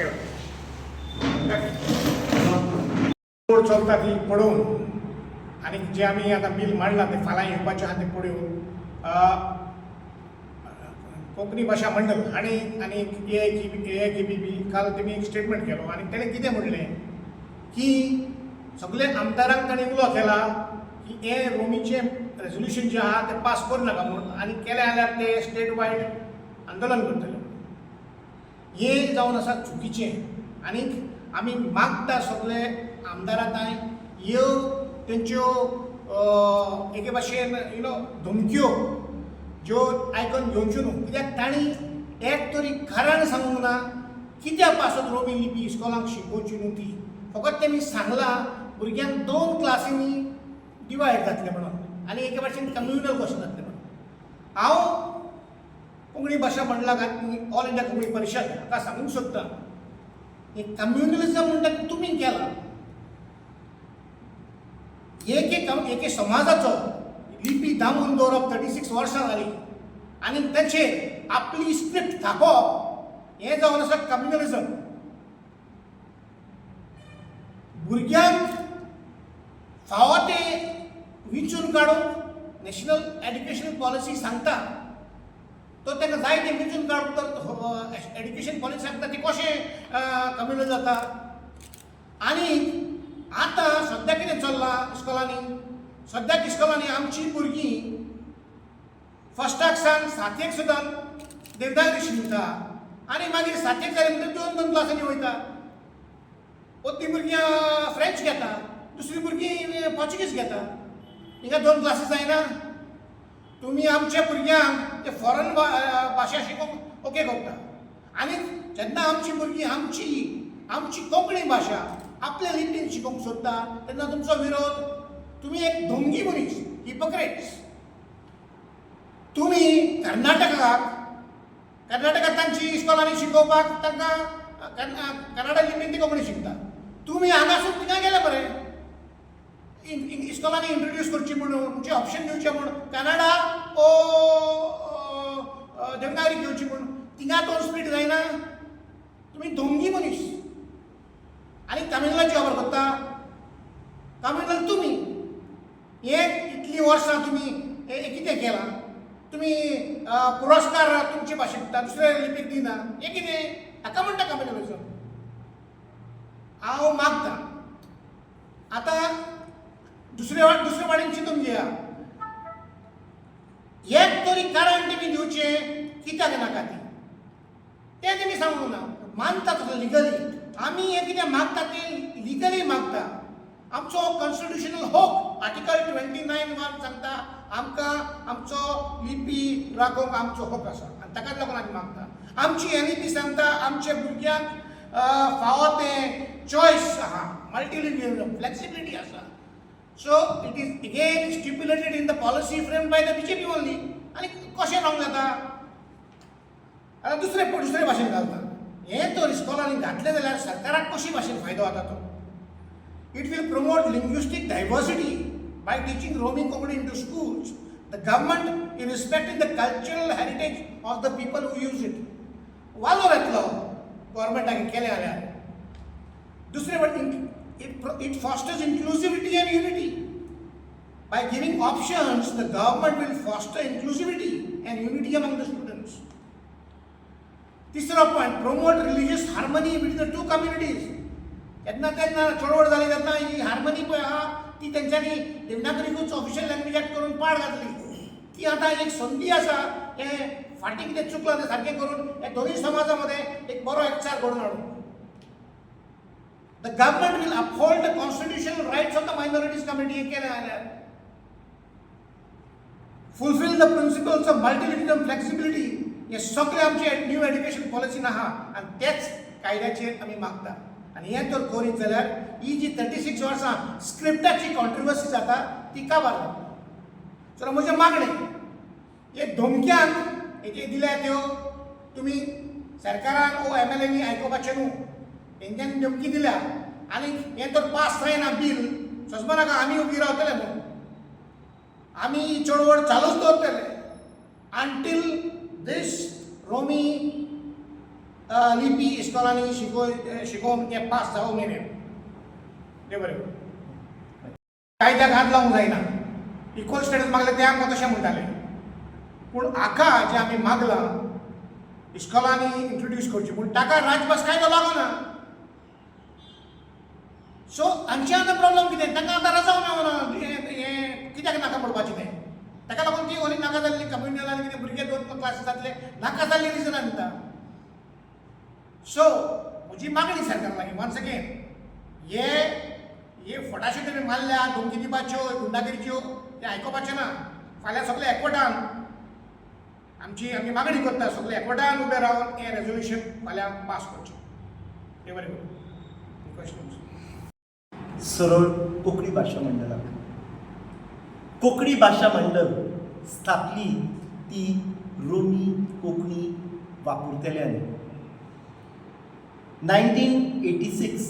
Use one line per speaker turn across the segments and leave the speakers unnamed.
Okay okay. चलता ती पळोवन आनी जे आमी आतां बील मांडलां तें फाल्यां येवपाचें आहा तें पळोवन कोंकणी भाशा मंडळ हांणी आनी ए I K B काल तेमी एक स्टेटमेंट केलो आनी तेणें कितें म्हणलें की सगळे आमदारांक ताणें उलो केला की हें रोमीचें रेजोल्युशन जें आहा तें पास करूं नाका म्हणून आनी केलें जाल्यार ते स्टेट वायड आंदोलन करतले. हें जावन आसा चुकीचें आनीक आमी मागता सगळे आमदारां थांय ह्यो तेंच्यो एके भाशेन you know धमक्यो ज्यो आयकून घेवच्यो न्हू, कित्याक तांणी एक तरी कारण सांगूंक ना कित्या पासत रोमी लिपी इस्कॉलांक शिकोवची न्हू ती. फकत तेमी सांगलां भुरग्यांक दोन क्लासींनी डिवायड जातलें म्हणून आनी एके भाशेन कम्युनल कशें जातलें म्हणून. हांव कोंकणी भाशा मंडळाक आनी ऑल इंडिया कोंकणी परिशद हाका सांगूंक सोदता, हें कम्युनलिजम म्हणटा तें तुमी केलां. एके एके समाजाचो लिपी दामून दवरप 36 वर्सां जालीं आनी ताचेर आपली स्क्रिप्ट थापोवप हें जावन आसा कम्युनलिजम. भुरग्यांक फावो तें विंचून काडूंक नॅशनल एड्युकेशन पॉलिसी सांगता, तो तांकां जाय तें विंचून काडूंक तर एड्युकेशन पॉलिसी सांगता ती कशें कम्युनल जाता? आनी आतां सद्या कितें चल्लां इस्कॉलांनी, सद्याक इस्कॉलांनी आमची भुरगीं फर्स्टाक सावन सातयेक सुद्दां देवनागरी शिकता आनी मागीर सातयेक जाले म्हणटकीर दोन दोन क्लासींनी वयता. अर्दी भुरगीं फ्रेंच घेता, दुसरी भुरगीं पोर्चुगीज घेता. हिंगा दोन क्लासी जायना? तुमी आमच्या भुरग्यांक ते फॉरन भाशा शिकोवंक ओके करता आनी जेन्ना आमची भुरगीं आमची आमची कोंकणी भाशा आपल्या लिपीन शिकोवंक सोदता तेन्ना तुमचो विरोध. तुमी एक ढोंगी मनीस, हिपोक्रेट्स. तुमी कर्नाटकाक, कर्नाटकात तांची इस्कॉलांनी शिकोवपाक तांकां कन्नडा लिपीन ती कोंकणी शिकता. तुमी हांगासून थिंगा गेले मरे इस्कॉलांनी इंट्रोड्यूस करची म्हणून, म्हणजे ऑप्शन दिवचें म्हूण कन्नडा ओ देवनागरी घेवची म्हूण. थिंगा दोन स्प्लीट जायना? तुमी ढोंगी मनीस आनी तमिळनाची खबर करता. तमिळनाड तुमी हे इतलीं वर्सां तुमी हें कितें केलां? तुमी पुरस्कार तुमचे भाशेक दिता, दुसऱ्या लिपीक दिना, हें कितें? हाका म्हणटा कम्युनलिजम. हांव मागता आतां दुसरे वाटेन चिंतून घेया. एक तरी कारण तुमी दिवचें कित्याक नाका ती, तें तुमी सांगूंक ना. मानता तसो लिगली आमी हें कितें मागता तें लिगली मागता. आमचो कॉन्स्टिट्युशनल होक आर्टिकल 29(1) सांगता आमकां आमचो लिपी राखोवंक आमचो हक आसा आनी ताकाच लागून आमी मागता. आमची एन ई पी सांगता आमच्या भुरग्यांक फावो तें चॉयस आहा, मल्टीलिंग्युअल फ्लेक्सिबिलिटी आसा. So it is again stipulated in the policy framed by the BJP only. आनी कशें रॉंग जाता? आतां दुसरे दुसरे भाशेन घालता. हें तर इस्कॉलांनी घातलें जाल्यार सरकाराक कशी भाशेन फायदो जाता तो? It will promote linguistic diversity by teaching Romi Konkani into schools. The government is respecting the cultural heritage of the people who use it. वालोर येतलो गव्हर्मेंटाक केलें जाल्यार. दुसरें वटेन it fosters inclusivity and unity. By giving options, the government will foster inclusivity and unity among the students. तिसरो point, promote religious harmony between the two communities. तेन्ना तेन्ना चळवळ जाली तेन्ना ही हार्मनी पळय आहा ती तेंच्यांनी देवनागरीकूच ऑफिशियल लँग्वेज एक्ट करून पाड घातली. ती आतां एक संदी आसा, हें फाटीं कितें चुकलां तें सारकें करून हे दोनूय समाजा मदें एक बरो एकचार घडोवन हाडूंक. The government will uphold the constitutional rights of the minorities community. हें केलें जाल्यार fulfill the principles of multilingualism, flexibility. हे सगळे आमचे न्यू एड्युकेशन पॉलिसीन आहा आनी तेच कायद्याचेर आमी मागता. आनी हें तर करीत जाल्यार ही जी 36 वर्सां स्क्रिप्टाची कॉन्ट्रोवर्सी जाता ती काबार जाता. सो म्हजें मागणें, हे धमक्यांक हेजे दिल्या त्यो तुमी सरकारान ओ एम एल एनी आयकुपाचें न्हू. तेंच्यांनी धमकी दिल्या आनी हें तर पास जायना बील, सजमा नाका आमी उबी रावतले म्हणून. आमी ही चळवळ चालूच दवरतले until this Romi लिपी इस्कॉलांनी शिकोय शिकोवन हें पास जावं मेरेन. देव बरें करूं. कायद्याक हात लावंक जायना. इक्वल स्टेटस मागलें तें आमकां तशें म्हणटाले, पूण हाका जें आमी मागलां इस्कॉलांनी इंट्रोड्यूस करची पूण ताका राजभास कायदो लागना. सो हांचे आतां प्रॉब्लम कितें, तांकां आतां रजांव मेळना हें कित्याक नाका पडपाचें तें. ताका लागून ती ओली नाका जाल्ली कम्युनल आनी कितें भुरगे दोन क्लासीस जातले नाका जाल्ली रिजनां दिता. सो म्हजी मागणी सरकारा लागीं वन्स अगेन, हे हे फटाश्यो तुमी मारल्या धमकी दिवपाच्यो गुंडागिरीच्यो तें आयकुपाचें ना. फाल्यां सगळे एकवटान आमची आमी मागणी करता, सगळे एकवटान उबे रावन हें रेजोल्युशन फाल्यां पास करचें. देव बरें करूं. क्वेश्चन्स.
सरळ कोंकणी भाशा मंडळाक, कोंकणी भाशा मंडळ स्थापली ती रोमी कोंकणी वापरतल्यांनी. 1986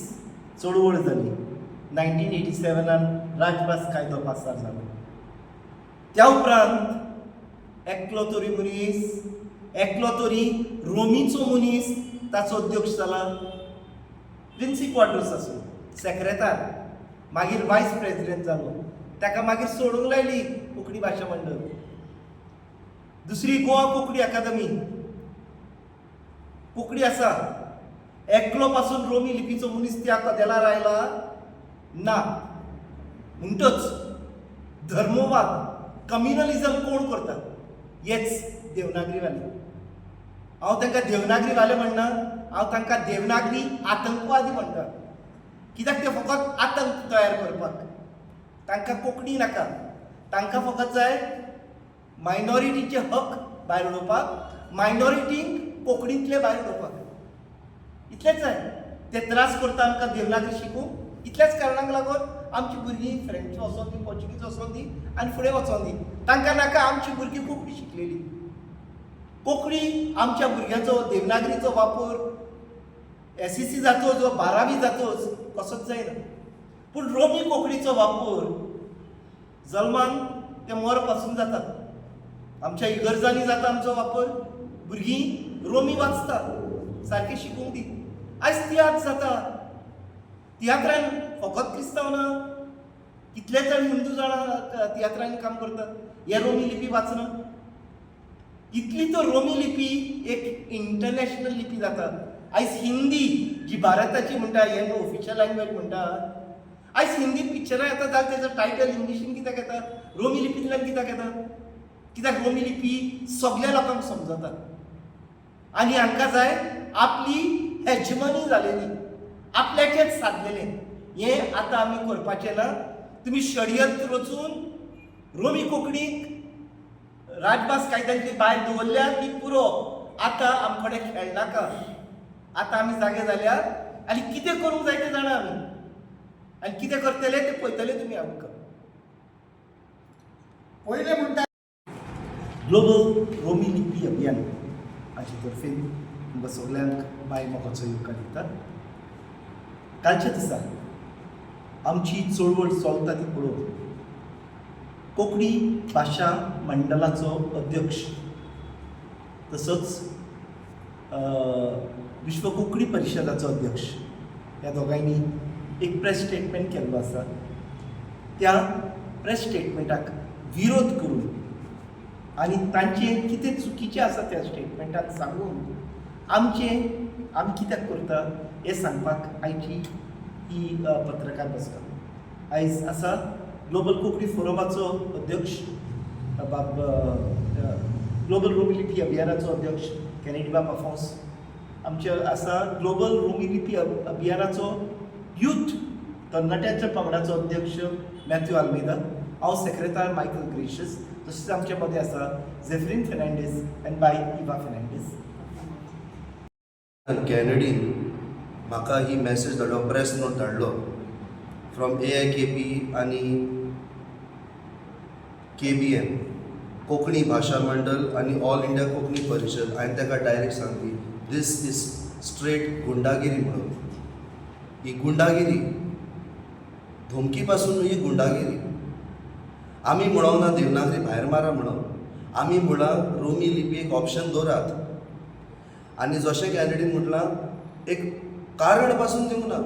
चळवळ जाली, 1987 राजभास कायदो पासार जालो. त्या उपरांत एकलो तरी मनीस, एकलो तरी रोमीचो मनीस ताचो अध्यक्ष जाला. प्रिन्सी क्वाड्रोस आसूं सेक्रेतार, मागीर वायस प्रेजिडेंट जालो. ताका मागीर सोडूंक लायली कोंकणी भाशा मंडळ. दुसरी गोवा कोंकणी अकादमी कोंकणी आसा. एकलो पासून रोमी लिपीचो मनीस त्या कदेलार आयला ना. म्हणटच धर्मवाद, कम्युनलिजम कोण करता? हेच देवनागरीवाले. हांव तांकां देवनागरीवाले म्हणना, हांव तांकां देवनागरी आतंकवादी म्हणटा. कित्याक ते फकत आतंक तयार करपाक, तांकां कोंकणी नाका. तांकां फकत जाय मायनॉरिटीचे हक भायर उडोवपाक, मायनॉरिटींक कोंकणींतले भायर उडोवपाक, इतलेंच जाय. ते त्रास करता आमकां देवनागरी शिकूंक. इतल्याच कारणाक लागून आमची भुरगीं फ्रेंच वचोन दी, पोर्चुगीज वचोन दी आनी फुडें वचोन दी. तांकां नाका आमची भुरगीं कोंकणी शिकलेली. कोंकणी आमच्या भुरग्यांचो देवनागरीचो वापर एसएससी जातोच वा बारावी जातोच कसोच जायना, पूण रोमी कोंकणीचो वापर जल्मान ते मर पासून जाता. आमच्या इगर्जांनी जाता आमचो वापर. भुरगीं रोमी वाचता, सारकें शिकूंक दी. आयज तियात्र जाता, तियात्रान फकत क्रिस्तांव ना, कितले जाण हिंदू जाणां तियात्रांनी काम करतात. हे रोमी लिपी वाचना. इतली तर रोमी लिपी एक इंटरनॅशनल लिपी जाता. आयज हिंदी जी भारताची म्हणटा, हे ऑफिशियल लँग्वेज म्हणटा, आयज हिंदी पिक्चरां येता जाल्यार तेजो टायटल इंग्लिशीन कित्याक येता? रोमी लिपींतल्यान कित्याक येता? कित्याक रोमी लिपी सगल्या लोकांक समजता. आनी हांकां जाय आपली हेजमनी जालेली, आपल्याचेच सादलेलें. हें आतां आमी करपाचें ना. तुमी षडयंत्र रचून रोमी कोंकणीक राजभास कायद्यांतली भायर दवरल्या ती पुरो. आतां आम कडेन खेळनाका. आतां आमी जागे जाल्या आनी कितें करूंक जाय तें जाणा आमी, आनी कितें करतले तें पळयतले तुमी आमकां.
पयलें म्हणटा
ग्लोबल रोमी लिपी अभियान हाचे तर्फेन तुमकां सगल्यांक बाय मोगाचो येवकार दिता. कालच्या दिसा आमची चळवळ चलता ती पळोवन कोंकणी भाशा मंडळाचो अध्यक्ष तसोच विश्व कोंकणी परिशदाचो अध्यक्ष ह्या दोगांयनी एक प्रेस स्टेटमेंट केल्लो आसा. त्या प्रेस स्टेटमेंटाक विरोध करून आनी तांचें कितें चुकीचें आसा त्या स्टेटमेंटाक सांगून आमचें आमी कित्याक करता हें सांगपाक आयची ही पत्रकार बसका. आयज आसा ग्लोबल कोंकणी फोरमाचो अध्यक्ष बाब, ग्लोबल रोमी लिपी अभियानाचो अध्यक्ष कॅनेडी बाब आफोंस, आमचे आसा ग्लोबल रोमी लिपी अभियानाचो युथ तरणाट्यांच्या पंगडाचो अध्यक्ष मॅथ्यू आल्मेदा, हांव सेक्रेतार मायकल ग्रेशियस, तशेंच आमचे मदें आसा झेफ्रीन फेर्नांडीस आनी बाय इवा फेर्नांडीस.
कॅनडीन म्हाका ही मॅसेज धाडलो, प्रेस नोट धाडलो फ्रॉम AIKP आनी KBM, Konkani भाशा मंडळ आनी ऑल इंडिया कोंकणी परिशद. हांवें ताका direct Sangli, this is straight गुंडागिरी म्हणून. ही गुंडागिरी, धमकी पासून ही गुंडागिरी. आमी म्हणोंक ना देवनागरी भायर मारा म्हणून, आमी म्हळां रोमी लिपी एक ऑप्शन दवरात. आनी जशें कॅनेडीन म्हटलां, एक कारण पासून दिवंक ना.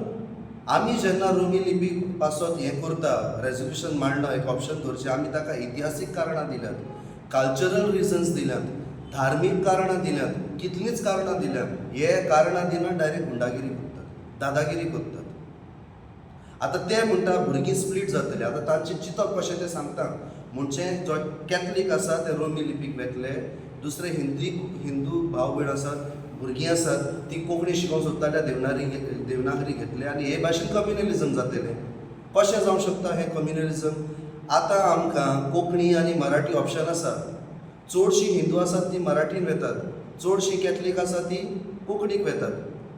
आमी जेन्ना रोमी लिपी पासत हें करता, रेजोल्युशन मांडलां, एक ऑप्शन दवरचें, आमी ताका इतिहासीक कारणां दिल्यात, कल्चरल रिजन्स दिल्यात, धार्मीक कारणां दिल्यात, कितलींच कारणां दिल्यात. हे कारणां दिना, डायरेक्ट गुंडागिरी करतात, दादागिरी करतात. आतां ते म्हणटा भुरगीं स्प्लीट जातली. आतां तांचें चिंतप कशें तें सांगता. म्हणजे जो कॅथलीक आसा ते रोमी लिपीक वेतले, दुसरे हिंदी हिंदू भाव भयण आसात, भुरगीं आसात, ती कोंकणी शिकोवंक सोदता जाल्यार देवनारी देवनागरी घेतले आनी हे भाशेन कम्युनलिजम जातलें. कशें जावंक शकता हें कम्युनलिजम? आतां आमकां कोंकणी आनी मराठी ऑप्शन आसा. चडशीं हिंदू आसात ती मराठीन वेतात, चडशीं कॅथलीक आसा ती कोंकणीक वेतात.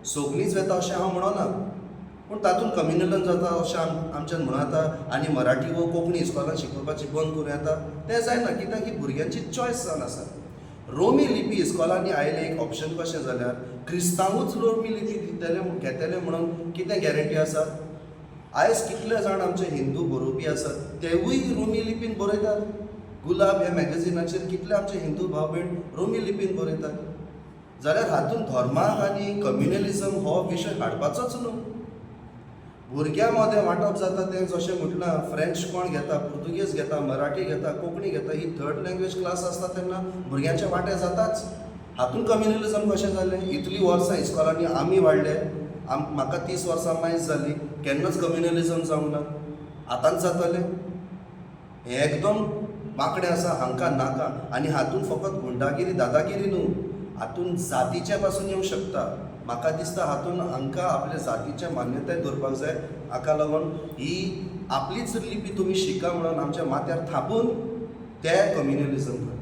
सगलींच वेता अशें हांव म्हणना, पूण तातूंत कम्युनलिजम जाता अशें आमच्यान म्हणूं येता? आनी मराठी वो कोंकणी इस्कॉलान शिकोवपाची बंद करूं येता? तें जायना, कित्याक ही भुरग्यांची चॉयस जावन आसा. रोमी लिपी इस्कॉलांनी आयलें एक ऑप्शन कशें जाल्यार क्रिस्तांवूच रोमी लिपी दितले, घेतले म्हणून कितें गॅरंटी आसा? आयज कितले जाण आमचे हिंदू बरोवपी आसात, तेवूय रोमी लिपीन बरयतात. गुलाब ह्या मॅगझिनाचेर कितले आमचे हिंदू भाव भयण रोमी लिपीन बरयतात. जाल्यार हातूंत धर्माक आनी कम्युनलिजम हो विशय हाडपाचोच न्हू. भुरग्यां मदें वांटप जाता तें जशें म्हटलां, फ्रेंच कोण घेता, पुर्तुगेज घेता, मराठी घेता, कोंकणी घेता, ही थर्ड लँग्वेज क्लास आसता तेन्ना भुरग्यांचे वांटे जाताच. हातूंत कम्युनलिजम कशें जालें? इतलीं वर्सां इस्कॉलांनी आमी वाडले, म्हाका 30 वर्सां मायज जालीं, केन्नाच कम्युनलिजम जावंक ना. आतांच जातलें? हें एकदम वांकडें आसा, हांकां नाका. आनी हातूंत फकत गुंडागिरी दादागिरी न्हू, हातूंत जातीचें पासून येवंक शकता. म्हाका दिसता हातूंत हांकां आपले जातीचे मान्यताय दवरपाक जाय. हाका लागून ही आपलीच लिपी तुमी शिका म्हणून आमच्या माथ्यार थापून ते कम्युनलिजम करता.